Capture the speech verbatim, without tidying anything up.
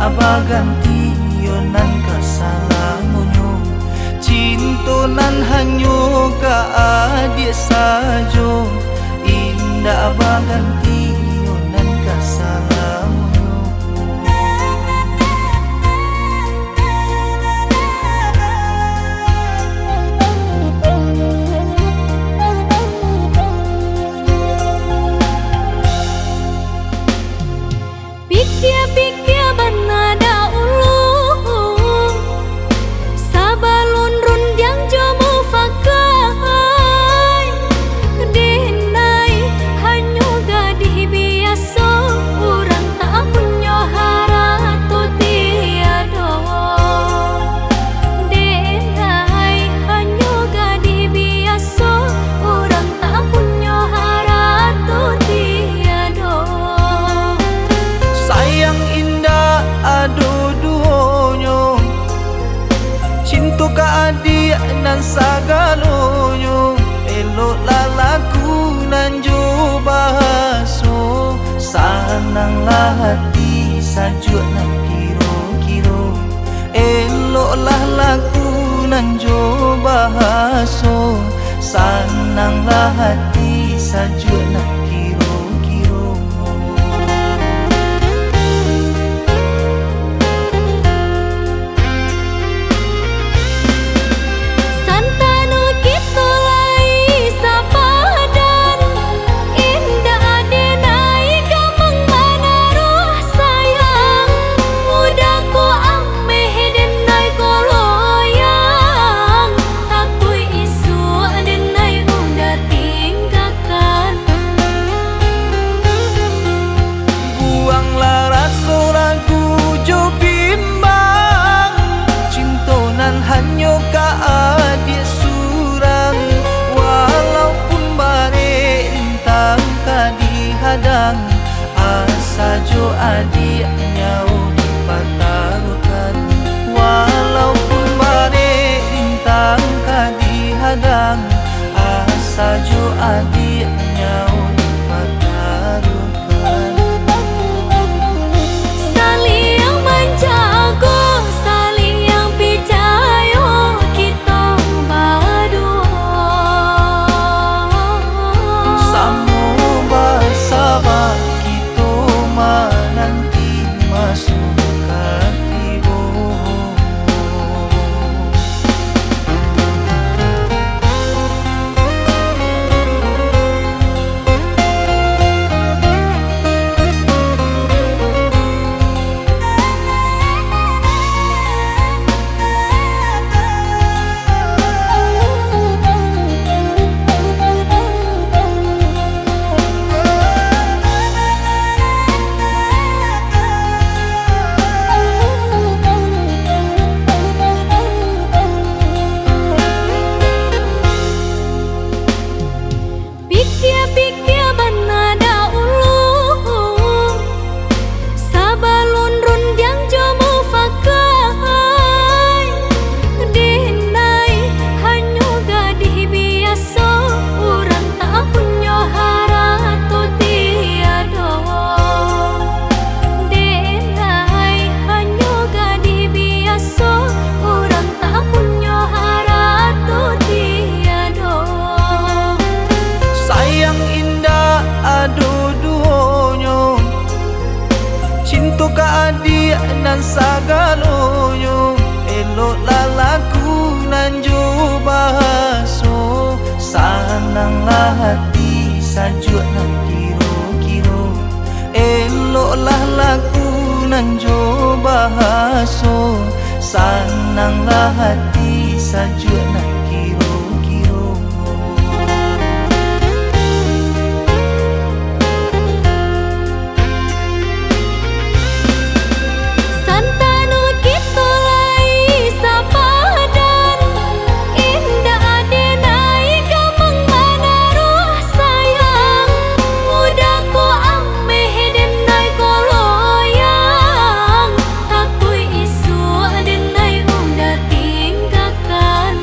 Baganti yo nan ka salamonyo, cinto nan hanyo ka adiak sajo, indak baganti yo nan ka salamonyo. Pikia-pikia bana dahulu, sabalun rundiang jo mufakat. Denai, hanyo gadih biaso, urang tak punyo harato tiado. Denai, hanyo gadih biaso, urang tak punyo harato tiado. Sayang indak ado duonyo, cinto ka adiak nan sagalonyo. Eloklah laku nan jo bahaso, sananglah ati sajuak nan kiro-kiro. Eloklah laku nan jo bahaso, sananglah ati sajuak nan kiro-kiro. Santano kito lai sapadan, indak denai gampang manaruah sayang. Muda ko ameh denai ko loyang, takuik isuak denai udah tinggakan. Buanglah raso ragu jo bimbang, cinto nan hanyo ka adiak surang. Walaupun barek rintang ka dihadang, asa jo adiak nyawo dipataruahkan. Walaupun barek rintang ka dihadang, asa jo adiak nyawo dipataruahkan. Saliang manjago, saliang picayo kito baduo. Samo basaba kito mananti maso ka tibo. Pikia-pikia bana dahulu, sabalun rundiang jo mufakat. Denai, hanyo gadih biaso, urang tak punyo harato tiado. Denai, hanyo gadih biaso, urang tak punyo harato tiado. Sayang indak ado duonyo, cinto ka adiak nan sagalonyo. Eloklah laku nan jo bahaso, sananglah ati sajuak nan kiro-kiro. Eloklah laku nan jo bahaso, sananglah ati sajuak nan kiro-kiro. Santano kito lai sapadan, indak ade nai ka manganaruah sayang. Muda ko ameh den nai ko loyang, takuik isuak den nai udah tinggakan.